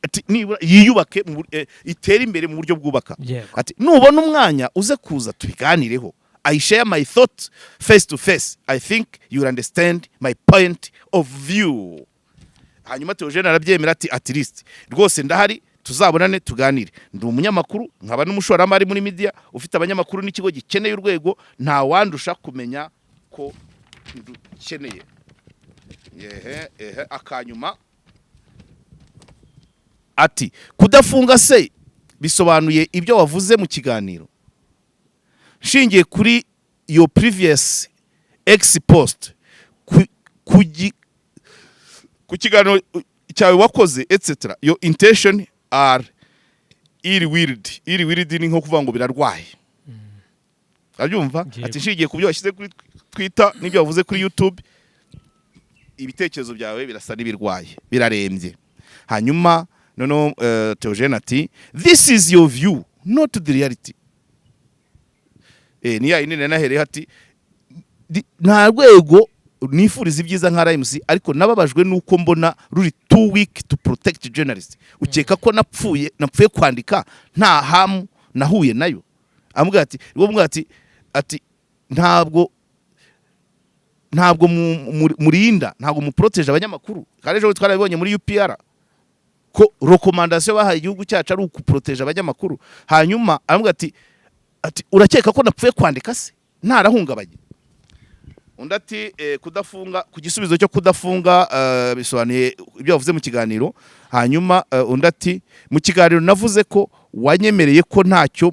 Ati: "Nibura yiyubake itere imbere mu buryo bwubaka." Ati: "Nubona umwanya uze kuza tubiganireho. I share my thoughts face to face. I think you will understand my point of view." Hanyuma Theogene arabyemera ati: "At least rwose ndahari, tuzabonane tuganire. Ndi umunyamakuru nkaba n'umushoramari muri media ufite abanyamakuru n'ikigo gikeneye urwego. Nta wandusha kumenya ko ndukeneye." Yehe ehe. Akanyuma ati: "Kudafunga se bisobanuye ibyo wavuze mu kiganiro? Nshingiye kuri your previous X post, ku kiganiro cyawe wakoze, etc., your intention are ill willed." Ill willed ni nko kuvuga ngo birarwaye, arabyumva. Ati: "Nshingiye ku byo washyize kuri Twitter n'ibyo wavuze kuri YouTube, ibitekerezo byawe birasa n'ibirwaye, birarembye." Hanyuma noneho Theogene ati: "This is your view, not the reality." Ni ya yindi nari nahereyeho ati: "Nta rwego nifuriza ibyiza nka RMC, ariko nababajwe nuko mbona ruri too weak to protect journalists. Ukeka ko napfuye kwandika nta hamu nahuye nayo?" Amubwira ati, ubwo ati ntabwo murinda, ntabwo muprotège abanyamakuru." Kandi ejo twarabibonye muri UPR ko recommandation bahaye igihugu cyacu ari ukuprotège abanyamakuru. Hanyuma aramubwira ati: "Urakeka ko napfuye kwandika se ntarahungabanye?" Undi ati: "Kudafunga, ku gisubizo cyo kudafunga bisobanuye ibyo wavuze mu kiganiro?" Hanyuma undi ati: "Mu kiganiro navuze ko wanyemereye ko ntacyo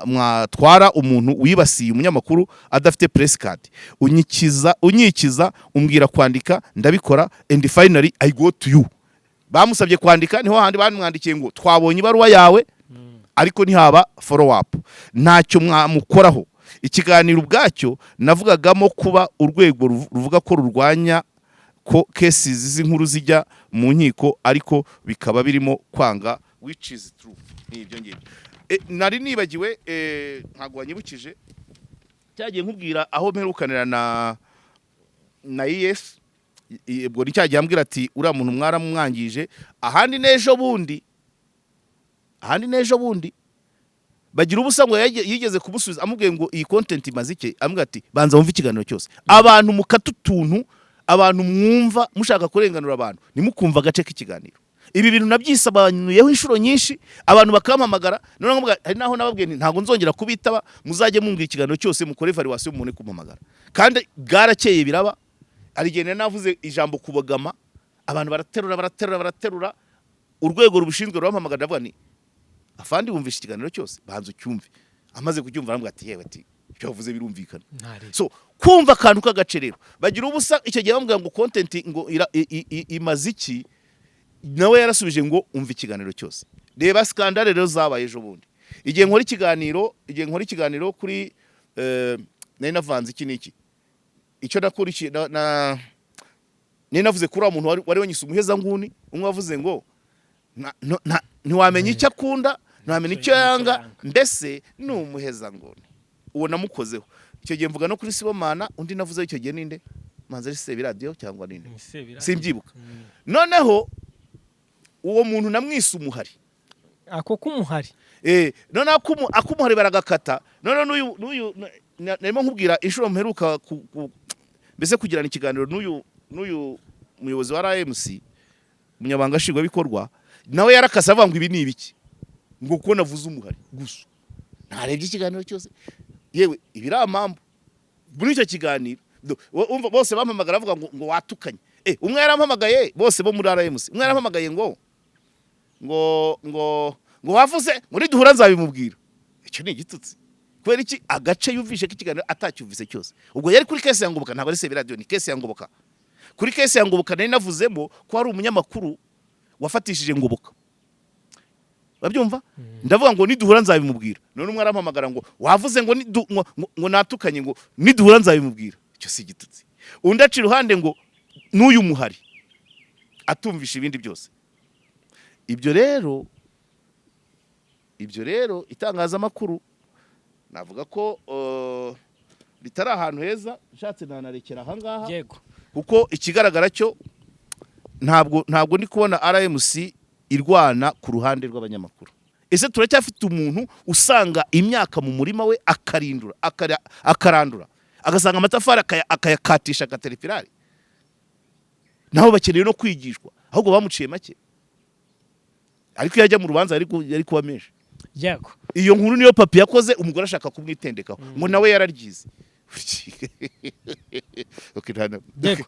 mwatwara umuntu wibasiye umunyamakuru adafite press card. Unyikiza umbwira kwandika, ndabikora, and finally I go to you." Bamusabye kwandika, niho handi bamwandikiye ngo twabonye ibaruwa yawe, ariko ntihaba follow up, ntacyo mwamukoraho. Ikiganiro ubwacyo navugagamo kuba urwego ruvuga ko rurwanya ko cases z'inkuru zijya mu nkiko, ariko bikaba birimo kwanga, which is true. Ni ibyo ngibyo. Nari nibagiwe, ntabwo wanyibukije cyagiye nkubwira aho mperukanira na ES. Ubwo ni cyagiye ambwira ati: "Uriya muntu mwaramwangije." Ahandi n'ejo bundi, ahandi n'ejo bundi bagira ubusa ngo yigeze kumusubiza amubwiye ngo iyi content imaze iki, amubwira ati: "Banza wumve ikiganiro cyose." Abantu mukata utuntu, abantu mwumva mushaka kurenganura abantu, ntimukumva agace k'ikiganiro. Ibi bintu nabyisobanuyeho inshuro nyinshi, abantu bakampamagara. Noneho hari naho nababwiye nti: "Ntabwo nzongera kubitaba, muzajye mumbwira ikiganiro cyose, mukore evaluation mubone kumpamagara." Kandi bwarakeye biraba. Hari igihe nari navuze ijambo kubogama, abantu baraterura, baraterura, baraterura, urwego rubishinzwe rurampamagara. Ndavuga nti: "Afandi, wumvishe ikiganiro cyose? Banza ucyumve." Amaze kucyumva arambwira ati: "Yewe," ati, "ibyo wavuze birumvikana." Ntari. So kumva akantu k'agace rero, bagira ubusa icyo gihe bamubwira ngo content ngo imaze iki, nawe yarasubije ngo umva ikiganiro cyose. Reba scandale rero zabaye ejo bundi, igihe nkora ikiganiro kuri nari navanze iki n'iki, icyo nakurikiye na nari navuze kuri wa muntu wari wanyise umuhezanguni. Umwe wavuze ngo ntiwamenya icyo akunda, ntiwamenya icyo yanga, mbese ni umuhezanguni. Uwo namukozeho icyo gihe, mvuga no kuri Sibomana. Undi navuzeho icyo gihe ninde? Manza ari Sebiradiyo cyangwa ninde? Ni Sebiradiyo. Simbyibuka. Noneho uwo muntu namwise umuhari. Ako k'umuhari. Noneho akumuhari baragakata. Noneho n'uyu narimo nkubwira inshuro mperuka mbese kugirana ikiganiro n'uyu muyobozi wa RMC, umunyabanga nshingwabikorwa, nawe yarakase avuga ngo ibi ni ibiki, ngo kuko navuze umuhari gusa. Ntarebye ikiganiro cyose. Yewe, ibiramambu muri icyo kiganiro, umva, bose bampamagara bavuga ngo watukanye. Umwe yarampamagaye, bose bo muri RMC, umwe yarampamagaye ngo wavuze ngo niduhura nzabimubwira. Icyo ni igitutsi. Kubera iki? Agace yumvishe k'ikiganiro atacyumvise cyose. Ubwo yari kuri case ya Ngoboka, ntabwo ari Sebiradiyo, ni case ya Ngoboka. Kuri case ya Ngoboka nari navuzemo ko hari umunyamakuru wafatishije Ngoboka, babyumva. Ndavuga ngo niduhura nzabimubwira. None umwe arampamagara ngo wavuze ngo natukanye, ngo niduhura nzabimubwira. Icyo si igitutsi? Undi aca iruhande ngo n'uyu muhari, atumvisha ibindi byose. Ibyo rero itangazamakuru navuga ko ritari ahantu heza. Nshatse nanarekera ahangaha, kuko ikigaragara cyo ntabwo ndi kubona RMC irwana ku ruhande rw'abanyamakuru. Ese turacyafite umuntu usanga imyaka mu murima we, akarindura, akarandura, agasanga amatafari, akayakatisha akateripirari? Nabo bakeneye no kwigishwa. Ahubwo bamuciye make, ariko iyo ajya mu rubanza yari kuba menshi. Iyo nkuru niyo papi yakoze, umugore ashaka kumwitendekaho ngo nawe yararyize. Okay, Yego,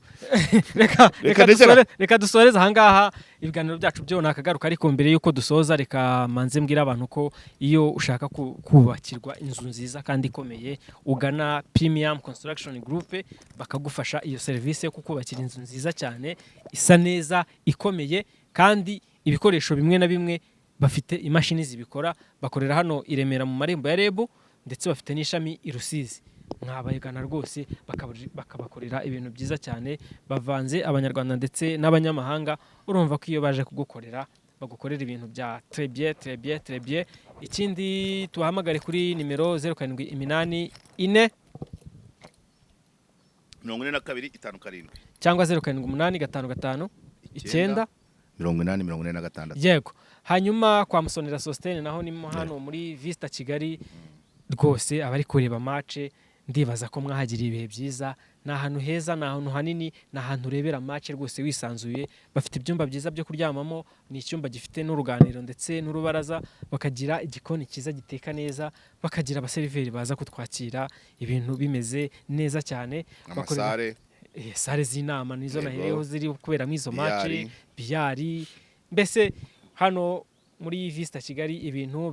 reka Reka ndekera. reka dusoreze ahangaha ibiganiro byacu byo nakagaruka. Ariko mbere yuko dusoza, reka manze mbwira abantu ko iyo ushaka kubakirwa inzu nziza kandi ikomeye, ugana Premium Construction Group, bakagufasha iyo serivisi yo kukubakira inzu nziza cyane, isa neza, ikomeye, kandi ibikoresho bimwe na bimwe bafite imashini zibikora. Bakorera hano i Remera mu marembo ya REB, ndetse bafite n'ishami i Rusizi. Mwabayigana rwose, bakabakorera ibintu byiza cyane. Bavanze Abanyarwanda ndetse n'abanyamahanga. Urumva ko iyo baje kugukorera, bagukorera ibintu bya très bien, très bien, très bien. Ikindi, tubahamagare kuri nimero 0784 42 57 cyangwa 0785 5 9 80 46. Yego. Hanyuma kwa Musonera Sosthene naho ni mo hano muri Vista Kigali. Rwose abari kureba match, ndibaza ko mwahagiriye ibihe byiza. Ni ahantu heza, ni ahantu hanini, ni ahantu urebera match rwose wisanzuye. Bafite ibyumba byiza byo kuryamamo, ni icyumba gifite n'uruganiriro ndetse n'urubaraza, bakagira igikoni cyiza giteka neza, bakagira abaseriveri baza kutwakira, ibintu bimeze neza cyane. Ama salle. Salle z'inama nizo nahereyeho ziri kuberamo izo match. Billard. Billard. Mbese hano muri Vista Kigali ibintu